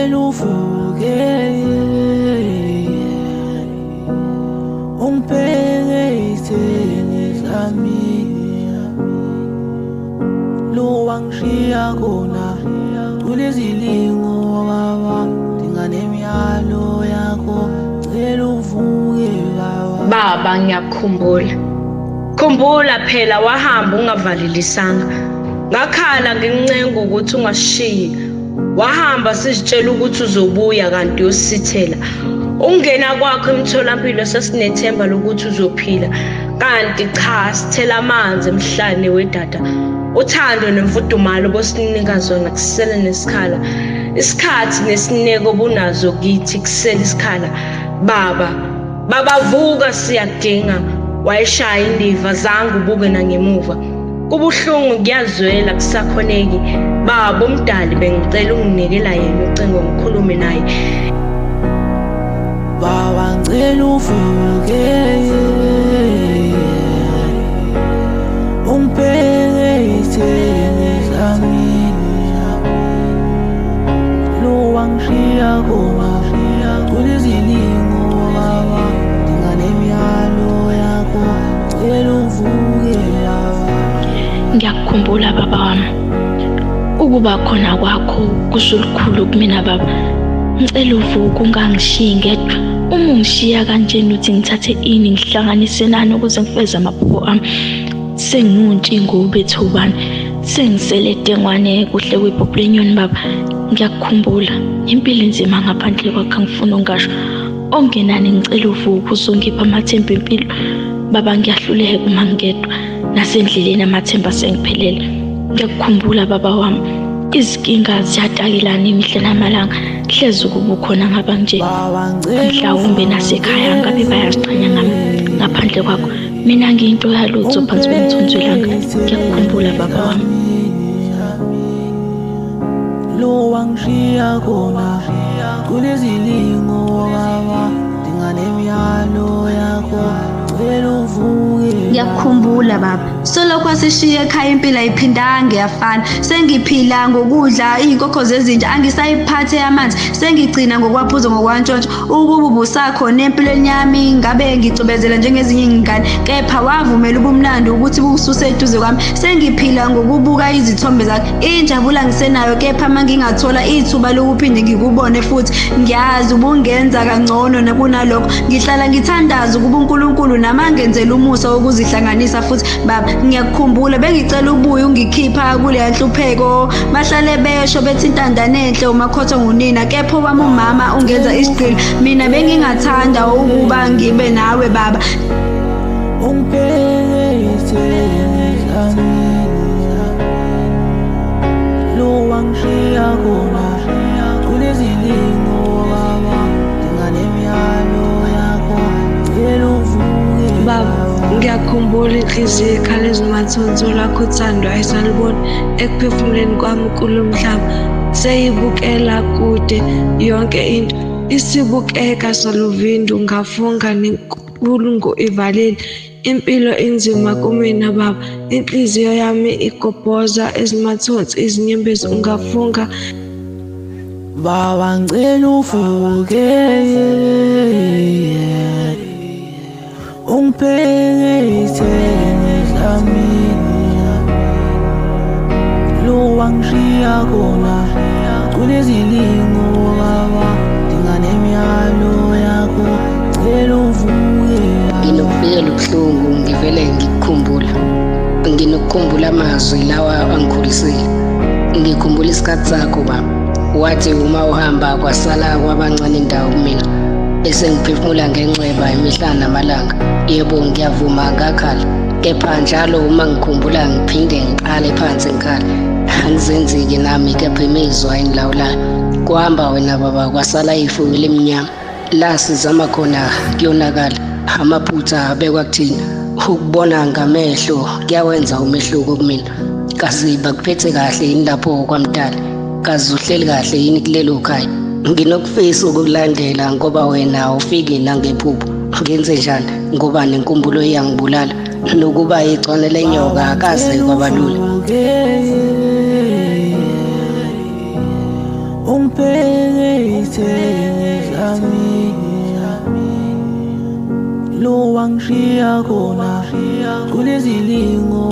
ngicela uvuke, ungibheke ey'theni zami, lo wangishiya khona kulezilingo baba, dinga nemiyalo yakho, cela uvuke baba. Baba ngiyakukhumbula. Khumbula phela wahamba ungavalelisanga. Ngakhala ngincenga ukuthi ungashiyi. Wahamba sizitshela ukuthi uzobuya kanti uyosithela. Ukungena kwakho emtholampilo sasinethemba lokuthi uzophila kanti cha sithela amanzi emhlane wedada. Uthando nemfudumalo bosinika zona kusele nesikhala. Isikhathi nesineke obunazo kithi kusele isikhala. Baba, baba vuka siyakudinga. Wayeshaya indiva zange ubuke nangemuva. Kubuhlungu kuyazwela kusakhoneki. Baba umdali bengicela unginikela yena ucingo ngikhulume naye. Baba ngicela uvuke, ungibheke ey'theni zami, lo wangishiya khona kulezilingo baba, dinga nemiyalo yakho, cela uvuke baba. Ngiyakukhumbula baba wami. Ukuba khona kwakho kusho lukhulu kumina baba. Ngicela uvuke ungangishiyi ngedwa. Uma ungishiya kanjena uthi ngithathe ini ngihlanganise nani ukuze ngifeze amaphupho ami. Sengiwuntshingo ubethubani. Sengisele dengwane kuhle kwiphupho lenyoni baba. Ngiyakukhumbula. Impilo inzima ngaphandle kwakho angifuni ungasho. Ongenani ngicela uvuke uzongipha amathemba empilo. Baba ngiyahluleka uma ngingedwa. Nasendleleni amathemba sengiphelele. Ngiyakukhumbula baba wami. Izinkinga ziyatakelana imihla namalanga. Hlezi ukuba ukhona ngaba nje. Baba ngicela Mhlawumbe nasekhaya ngabe bayaziqhenya ngami ngaphandle kwakho. Mina ngiyinto yalutho phansi kwemthunzi welanga. Ngiyakukhumbula baba wami. Lo wangishiya khona kulezilingo baba, dinga nemiyalo yakho, cela uvuke. Ngiyakukhumbula baba, solokhu wasishiya ekhaya impilo ayiphindanga yafana. Sengiphila ngokudla iy'nkokho zezinja, angisayiphathi amanzi, sengigcina ngokwaphuza ngokwantshontsho. Ukuba ubusakhona empilweni yami ngabe ngicobezela njengezinye iy'ngane, kepha wavumela ubumnandi ukuthi bukususe eduze kwami. Sengiphila ngokubuka izithombe zakho, injabulo angisenayo, kepha uma ngingathola ithuba lokuphinde ngikubone futhi, ngiyazi ubungenza kangcono kunalokho. Ngihlala ngithandaza ukuba uNkulunkulu nami angenzele umusa wokuzihlanganisa futhi. Baba, ngiyakukhumbula, bengicela ubuye ungikhipha kuleya nhlupheko. Bahlale besho bethi intandane enhle umakhotha ngunina, kepha owami umama ungenza isigqila. Mina bengingathanda ukuba ngibe nawe baba. Ungibheke ey'theni zami, lo wangishiya khona kulezilingo baba, dinga nemiyalo yakho, cela uvuke. Baba, ngiyakhumbula inhliziyo ikhala ezimathonsi olwakho uthando ayisaluboni ekuphefumuleni kwami kulo mhlaba. Seyibukela kude yonke into, isibukeka saluvindu, ngafunga nenkulungu ivalile. Impilo inzima kumina baba, inhliziyo yami igobhoza ezimathonsi izinyembezi, ungafunga. Baba ngicela uvuke, ungibheke ey'theni zami, lo wangishiya khona kulezilingo baba, dinga nemiyalo yakho, cela uvuke. Nginokufikela ubuhlungu ngivele ngikukhumbula. Nginokukhumbula amazwi lawa angikhulisile. Ngikhumbula isikhathi sakho baba. Wathi uma uhamba kwasala kwabancane indawo kumina. Bese ngiphefumula ngenxeba imihla namalanga. Yebo ngiyavuma ngakhala. Kepha njalo uma ngikhumbula ngiphinde ngiqale phansi ngikhala. Angizenziki nami kepha imizwa engilawulayo. Kuhamba wena baba kwasala ifu elimnyama. La sizama khona kuyonakala. Amaphutha abekwa kuthina. Ukubona ngamehlo kuyawenza umehluko kumina. Kazi bakuphethe kahle yini lapho kwamdala? Kazi uhleli kahle yini kulelo khaya? Nginokufisa ukukulandela ngoba wena ufiki nangephupho. Ngenze njani ngoba nenkumbulo iyangibulala. Nokuba igcwane lenyoka akaze kwabalula. Ungibheke. Ezitheni zami lo wangishiya khona kunezilingo.